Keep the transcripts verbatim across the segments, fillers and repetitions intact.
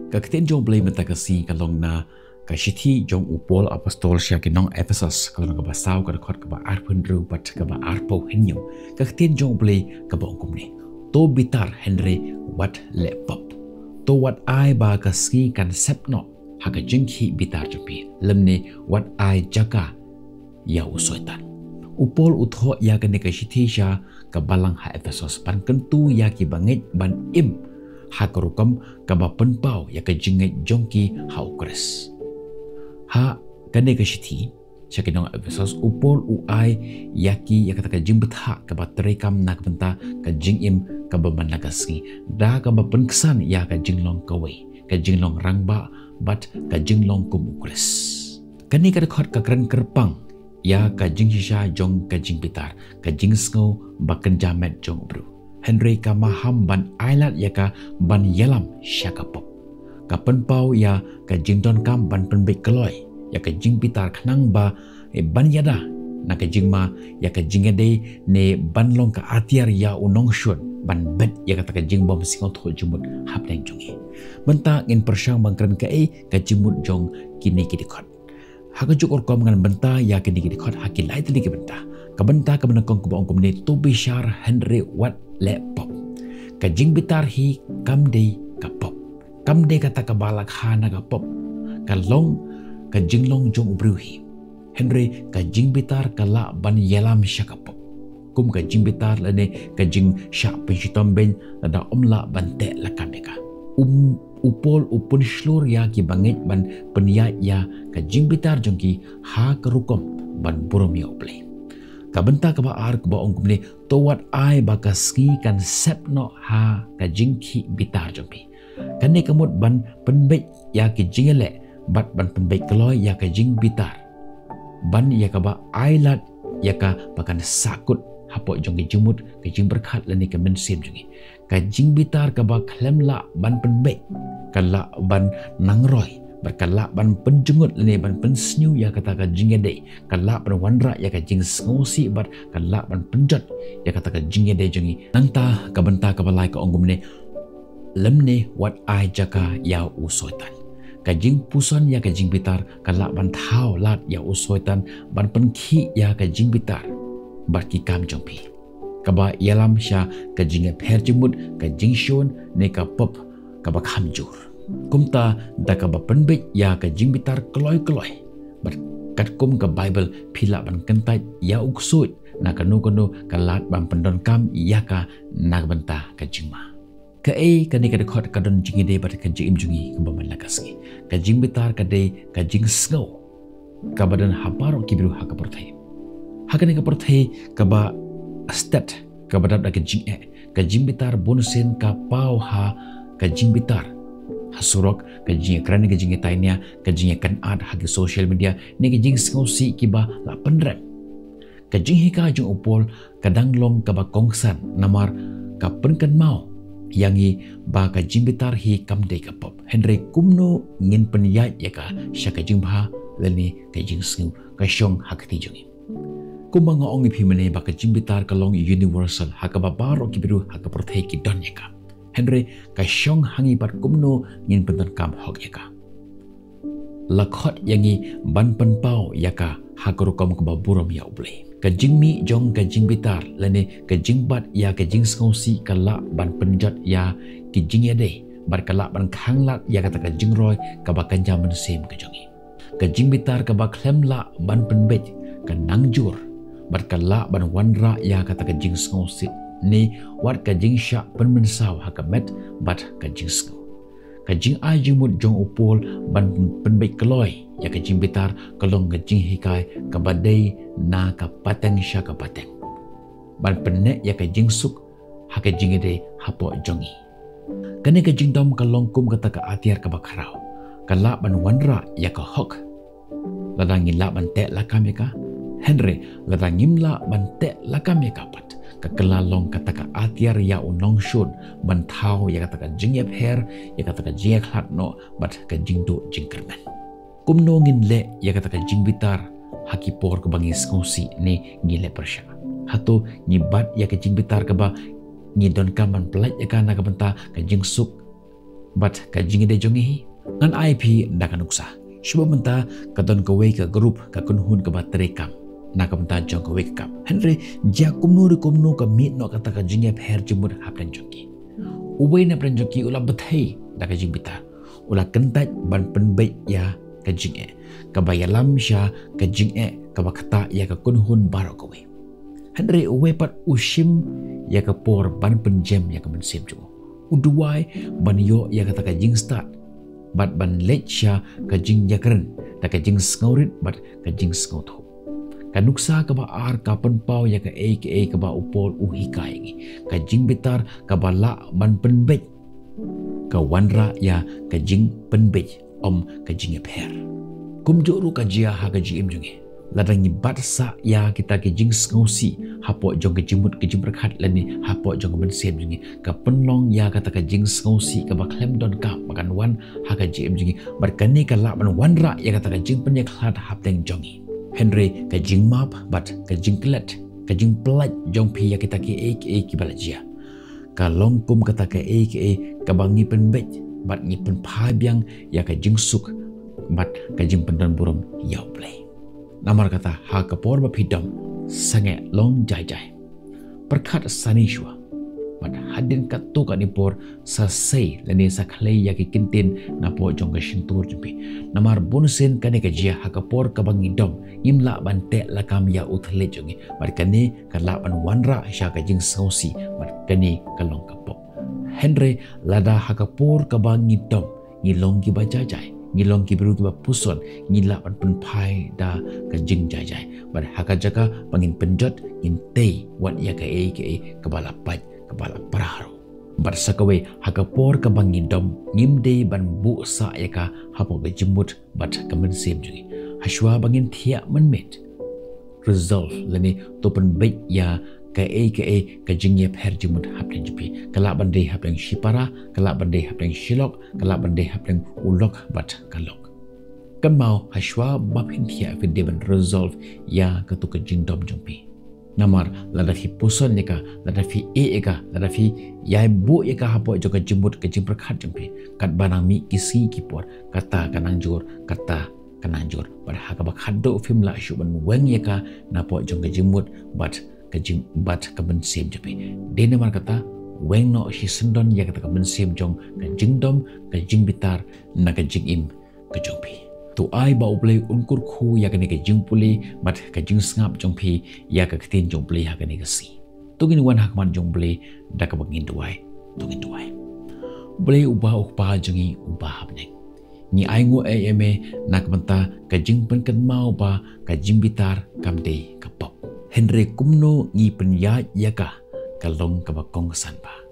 Ka ktien jong U Blei mynta ka sngi ka long na ka shithi jong u Paul apostol sha ki nong Ephesos, ka long kaba saw, ka dkhot kaba arphew hynriew bad kaba arphew hynñiew. Ka ktien jong U Blei kaba ong kumne: To bitar hynrei wat leh pop. To wat ai ba ka sngi kan sep noh ha ka jingkhih bitar jong phi, lymne wat ai jaka ïa u Soitan. U Paul u thoh ïa kane ka shithi sha ka balang ha Ephesos ban kyntu ïa ki bangeit ban im ha ka rukom kaba pynpaw ïa ka jingngeit jong ki ha u Khrist. Ha kane ka shithi sha ki nong Ephesos, u Paul u ai ïa ki ïa kata ka jingbthah kaba treikam na ka bynta ka jingim kaba man la ka sngi, da kaba pynksan ïa ka jinglong kawei, ka jinglong rangbah bad ka jinglong kum u Khrist. Kane ka dkhot ka kren kyrpang ïa ka jingshisha jong ka jingbitar, ka jingsngew ba kynja met jong u briew. Hynrei ka maham ban ailad ïa ka ban ïalam sha ka pop. Ka pynpaw ïa ka jingdonkam ban pynbeit kloi ïa ka jingbitar khnang ba, eh, ban ïada na ka jingma ïa ka jingïadei ne ban long ka atiar ïa u nongshun ban bet ïa kata ka jingbym sngewthuh jingmut hapdeng jong ngi. Mynta ngin pyrshang ban kren kaei ka jingmut jong kine ki dkhot. Ha kajuh ka rukom ngan bynta ïa kine ki dkhot ha ki lai tylli ki bynta. Ka bynta kaba nyngkong kaba ong kumne: To bishar hynrei wat leh pop. Ka jingbitar hi kam dei ka pop, kam dei kata kaba la kha na ka pop. Ka long ka jinglong jong u briew hi. Hynrei ka jingbitar ka lah ban ïalam sha ka pop. Kum ka jingbitar lane ka jingshah pynshitom beiñ lada ym lah ban teh lakam ïa ka. Um, u Paul u pynshlur ïa ki bangeit ban pynïaid ïa ka jingbitar jong ki ha ka rukom ban burom ïa U Blei. Ka bynta kaba ar kaba ong kumne: To wat ai ba ka sngi kan sep noh ha ka jingkhih bitar jong phi. Kane ka mut ban pynbeit ïa ki jingïaleh bad ban pynbeit kloi ïa ka jingbitar, ban ïa kaba ailad ïa ka ba kan sahkut hapoh jong ki jingmut, ka jingpyrkhat lane ka mynsiem jong ngi. Ka jingbitar kaba khlem lah ban pynbeit ka lah ban nangroi bad ka lah ban pynjyngut lane ban pynsniew ïa kata ka jingïadei, ka lah ban wanrah ïa ka jingsngewsih bad ka lah ban pynjot ïa kata ka jingïadei jong ngi. Nangta ka bynta kaba lai ka ong kumne: Lymne wat ai jaka ïa u Soitan. Ka jingpuson ïa ka jingbitar ka lah ban thaw lad ïa u Soitan ban pynkhih ïa ka jingbitar bad ki kam jong phi, kaba ïalam sha ka jingïapher jingmut, ka jingshun ne ka pop kaba kham jur. Kumta da kaba pynbeit ïa ka jingbitar kloi kloi bad katkum ka Baibl phi lah ban kyntait ïa u ksuid na kano kano ka lad ban pyndonkam ïa ka na ka bynta ka jingma. Kaei kane ka dkhot ka don jingïadei bad ka jingim jong ngi kaba man la ka sngi? Ka jingbitar ka dei ka jingsngew kaba don ha baroh ki briew ha ka pyrthei. Ha kane ka pyrthei kaba stet, kaba dap da ka jingeh, ka jingbitar bunsien ka paw ha ka jingbitar ha surok, ka jingïakren, ka jingïatainia, ka jingïakynad ha ki social media ne ka jingsngewsih kiba la pynrem. Ka jinghikai jong u Paul ka dang long kaba kongsan namar ka pynkynmaw ïa ngi ba ka jingbitar hi kam dei ka pop. Hynrei kumno ngin pynïaid ïa ka sha ka jingbha lane ka jingsngew ka shong ha kti jong ngi? Kumba nga ong ïa phi mynne ba ka jingbitar ka long universal ha kaba baroh ki briew ha ka pyrthei ki don ïa ka. Hynrei ka shong ha ngi pat kumno ngin pyndonkam hok ïa ka. La khot ïa ngi ban pynpaw ïa ka ha ka rukom kaba burom ïa U Blei. Ka jingmih jong ka jingbitar lane ka jingbat ïa ka jingsngewsih ka lah ban pynjot ïa ki jingïadei bad ka lah ban khanglad ïa kata ka jingroi kaba kynja mynsiem ka jong ngi. Ka jingbitar kaba khlem lah ban pynbeit ka nangjur bad ka lah ban wanrah ïa kata ka jingsngewsih ne wat ka jingshah pynmynsaw ha ka met bad ka jingsngew. Ka jingai jingmut jong u Paul ban pynbeit kloi ïa ka jingbitar ka long ka jinghikai kaba dei na ka pateng sha ka pateng ban pynneh ïa ka jingsuk ha ka jingïadei hapoh jong ngi. Kane ka jingdom ka long kum kata ka atiar kaba khraw, ka lah ban wanrah ïa ka hok lada ngi lah ban teh lakam ïa ka. Hynrei lada ngim lah ban teh lakam ïa ka pat, ka kylla long kata ka atiar ïa u nongshun ban thaw ïa kata ka jingïapher, ïa kata ka jingïakhlad noh bad ka jingduh jingkyrmen. Kumno ngin leh ïa kata ka jingbitar ha ki por kaba ngi sngewsih ne ngi leh pyrshah? Hato ngi bat ïa ka jingbitar kaba ngi donkam ban pyllait ïa ka na ka bynta ka jingsuk Bad ka jingïadei jong ngi hi, ngan ai phi da ka nuksa. Shuwa mynta ka don kawei ka grup ka kynhun kaba trei kam na ka bynta jong kawei ka kam. Hynrei jia kumno re kumno ka mih noh kata ka jingïapher jingmut hapdeng jong ki. Uwei na pdeng jong ki u la bthei da ka jingbitar, u la kyntait ban pynbeit ïa ka jingeh, kaba ïalam sha ka jingeh kaba ktah ïa ka kynhun baroh kawei. Hynrei uwei pat u shim ïa ka por ban pynjem ïa ka mynsiem jong u. U duwai ban ïoh ïa kata ka jingstad bad ban leit sha ka jingïakren da ka jingsngewrit bad ka jingsngewthuh. Ka nuksa kaba ar ka pynpaw ïa kaei kaei kaba u Paul u hikai ïa ngi. Ka jingbitar kaba lah ban pynbeit ka wanrah ïa ka jingpynbeit, ym ka jingïapher. Kumjuh ruh ka jia ha ka jingim jong ngi. Lada ngi bat sah ïa kita ki jingsngewsih hapoh jong ka jingmut ka jingpyrkhat lane hapoh jong ka mynsiem jong ngi, ka pynlong ïa kata ka jingsngewsih kaba khlem donkam ba kan wan ha ka jingim jong ngi. Bad kane ka lah ban wanrah ïa kata ka jingpynïakhlad hapdeng jong ngi. Hynrei ka jingmap bad ka jingklet, ka jingpyllait jong phi ïa kita kiei kiei kiba la jia, ka long kum kata kaei kaei kaba ngi pynbeit bad ngi pynphai biang ïa ka jingsuk bad ka jingpyndonburom ïa U Blei. Namar kata ha ka por ba phi dom, sangeh long jai jai. Pyrkhat sani shuwa. Bad hadien katto katne por sa sei lane sa khlei ïa ki kyntien napoh jong ka shyntur jong phi. Namar bunsien kane ka jia ha ka por kaba ngi dom, ngim lah ban teh lakam ïa u thylliej jong ngi. Bad kane ka lah ban wanrah sha ka jingsngewsih bad kane ka long ka pop. Hynrei lada ha ka por kaba ngi dom ngi long kiba jai jai, ngi long ki briew kiba puson, ngi lah ban pynphai da ka jingjai jai. Bad ha ka jaka ba ngin pynjot, ngin tei wat ïa kaei kaei kaba la pait, kaba la pra ruh. Bad sa kawei, ha ka por kaba ngi dom, ngim dei ban buh sah ïa ka hapoh ka jingmut bad ka mynsiem jong ngi. Hashwa ba ngin thiah mynmiet, resolve lane to pynbeit ïa kaei kaei ka jingïapher jingmut hapdeng jong phi. Ka lah ban dei hapdeng shipara, ka lah ban dei hapdeng shilok, ka lah ban dei hapdeng u lok bad ka lok. Kynmaw, hashwa ba phin thiah, phi dei ban resolve ïa kato ka jingdom jong phi. Namar lada phi puson ïa ka, lada phi ïeh ïa ka, lada phi ïai buh ïa ka hapoh jong ka jingmut ka jingpyrkhat jong phi, katba nang mih ki sngi ki por, kata ka nang jur, kata ka nang jur. Bad ha kaba khadduh phim lah shuh ban weng ïa ka napoh jong ka jingmut bad ka jing, bad ka mynsiem jong phi. Dei namar kata, weng noh shisyndon ïa kata ka mynsiem jong ka jingdom, ka jingbitar na ka jingim ka jong phi. To ai ba U Blei un kyrkhu ïa kane ka jingpule bad ka jingsngap jong phi ïa ka ktien jong U Blei ha kane ka sngi. To ngin wan ha khmat jong U Blei da kaba ngin duwai. To ngin duwai. Blei uba u Kpa jong ngi uba ha bneng, ngi ainguh ïa me na ka bynta ka jingpynkynmaw ba ka jingbitar kam dei ka pop. Hynrei kumno ngi pynïaid ïa ka, ka long kaba kongsan bha.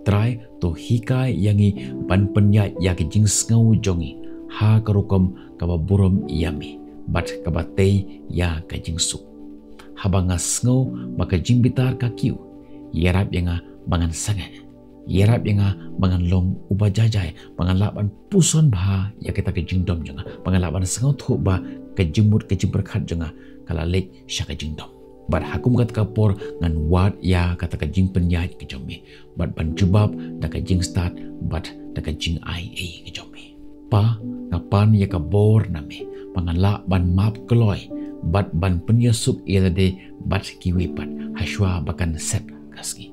Trai, to hikai ïa ngi ban pynïaid ïa ka jingsngew jong ngi ha ka rukom kaba burom ïa me bad kaba tei ïa ka jingsuk. Haba nga sngew ba ka jingbitar ka kiew, ïarap ïa nga ba ngan sangeh. Ïarap ïa nga ba ngan long uba jai jai, ba ngan lah ban puson bha ïa kata ka jingdom jong nga, ba ngan lah ban sngewthuh ba ka jingmut ka jingpyrkhat jong nga ka la leit sha ka jingdom. Bad ha kum kata ka por ngan wad ïa kata ka jingpynïaid ka jong me, bad ban jubab da ka jingstad bad da ka jingaiei ka jong me. Pa, nga pan ïa ka bor na me ba ngan lah ban map kloi bad ban pynïasuk ïa lade bad kiwei pat hashwa ba kan set ka sngi.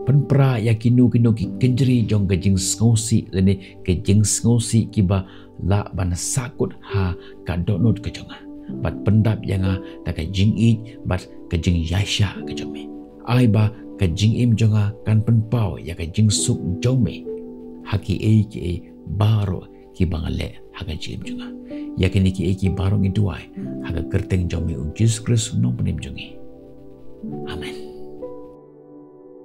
Pynpra ïa kino kino ki kynjri jong ka jingsngewsih lane ka jingsngewsih kiba lah ban sahkut ha ka dohnud ka jong nga. Bad pyndap ïa nga da ka jingïeit bad ka jingïaishah ka jong me. Ai ba ka jingim jong nga kan pynpaw ïa ka jingsuk jong me ha kiei kiei baroh kiba nga leh ha ka jingim jong nga. Ïa kine kiei kiei baroh ngi duwai ha ka kyrteng jong me U Jisu Khrist U Nongpynim jong ngi. Amen.